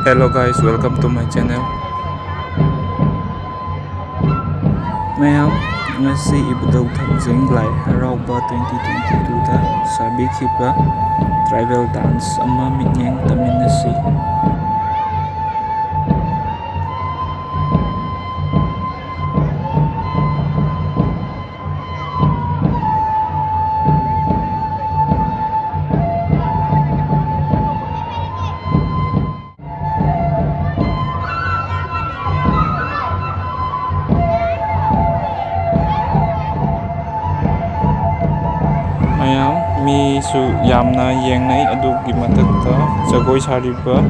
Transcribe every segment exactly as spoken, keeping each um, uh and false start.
Hello guys, welcome to my channel. ꯃꯌꯥꯝ, ꯉꯁꯤ ꯏꯕꯨꯙꯧ ꯊꯥꯡꯖꯤꯡ ꯂꯥꯏ ꯍꯔꯥꯎꯕ twenty twenty-twoꯗ ꯁꯥꯕꯤꯈꯤꯕ tribal dance ꯑꯃ ꯃꯤꯠꯌꯦꯡ ꯇꯝꯃꯤꯟꯅꯁꯤ꯫ ꯃꯌꯥꯝ, ꯃꯤꯁꯨ ꯌꯥꯝꯅ ꯌꯦꯡꯅꯩ꯫ ꯑꯗꯨꯒꯤ ꯃꯊꯛꯇ ꯖꯒꯣꯏ ꯁꯥꯔꯤꯕ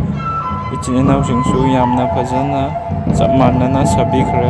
ꯏꯆꯤꯟ ꯏꯅꯥꯎꯁꯤꯡꯁꯨ ꯌꯥꯝꯅ ꯐꯖꯅ ꯆꯞ ꯃꯥꯟꯅꯅ ꯁꯥꯕꯤꯈ꯭ꯔꯦ꯫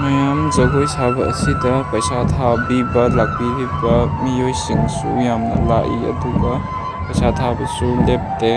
ꯃꯌꯥꯝ, ꯖꯒꯣꯏ ꯁꯥꯕ ꯑꯁꯤꯗ ꯄꯩꯁꯥ ꯊꯥꯕꯤꯕ ꯂꯥꯛꯄꯤꯔꯤꯕ ꯃꯤꯑꯣꯏꯁꯤꯡꯁꯨ ꯌꯥꯝꯅ ꯂꯥꯛꯏ, ꯑꯗꯨꯒ ꯄꯩꯁꯥ ꯊꯥꯕꯁꯨ ꯂꯦꯞꯇꯦ꯫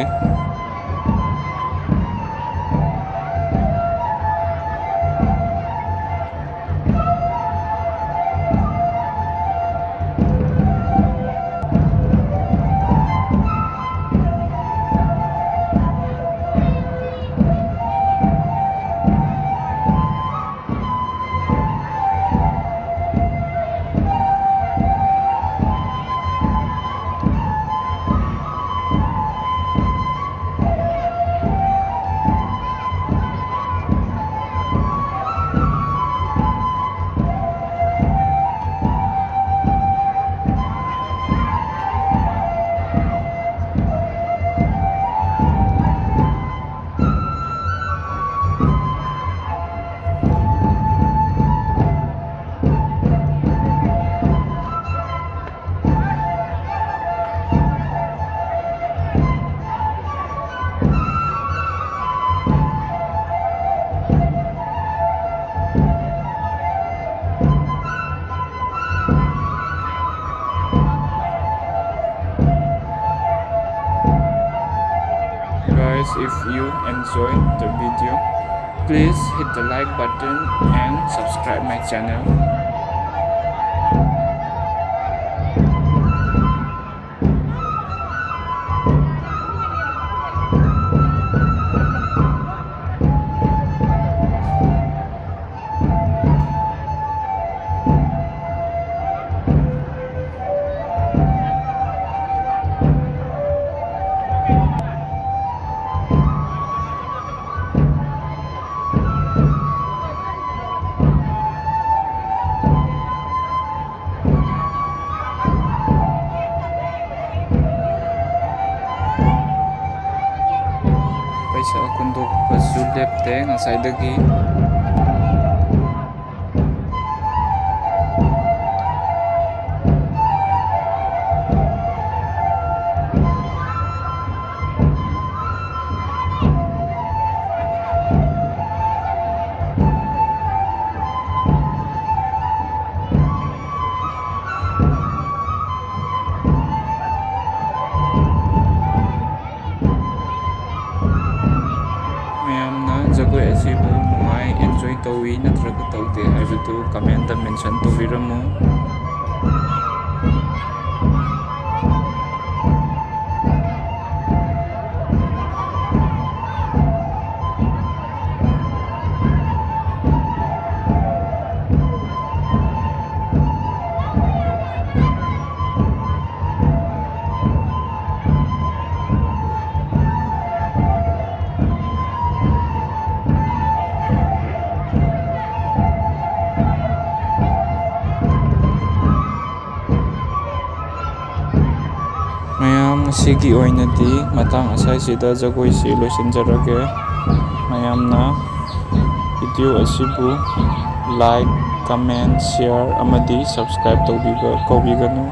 If you enjoy the video, please hit the like button and subscribe my channel. ꯄꯩꯁꯥ ꯈꯨꯟꯗꯣꯛꯄꯁꯨ ꯂꯦꯞꯇꯦ ꯉꯁꯥꯏꯗꯒꯤ꯫ ꯃꯌꯥꯝꯅ ꯖꯒꯣꯏ ꯑꯁꯤꯕꯨ ꯅꯨꯡꯉꯥꯏ, enjoy ꯇꯧꯏ ꯅꯠꯇ꯭ꯔꯒ ꯇꯧꯗꯦ ꯍꯥꯏꯕꯗꯨ comment ꯇ mention ꯇꯧꯕꯤꯔꯝꯃꯨ꯫ ꯃꯌꯥꯝ, ꯉꯁꯤꯒꯤ ꯑꯣꯏꯅꯗꯤ ꯃꯇꯥꯡ ꯑꯁ꯭ꯋꯥꯏꯁꯤꯗ ꯖꯒꯣꯏꯁꯤ ꯂꯣꯏꯁꯤꯟꯖꯔꯒꯦ꯫ ꯃꯌꯥꯝꯅ video ꯑꯁꯤꯕꯨ like, comment, share ꯑꯃꯗꯤ subscribe ꯇꯧꯕꯤꯕ ꯀꯥꯎꯕꯤꯒꯅꯨ꯫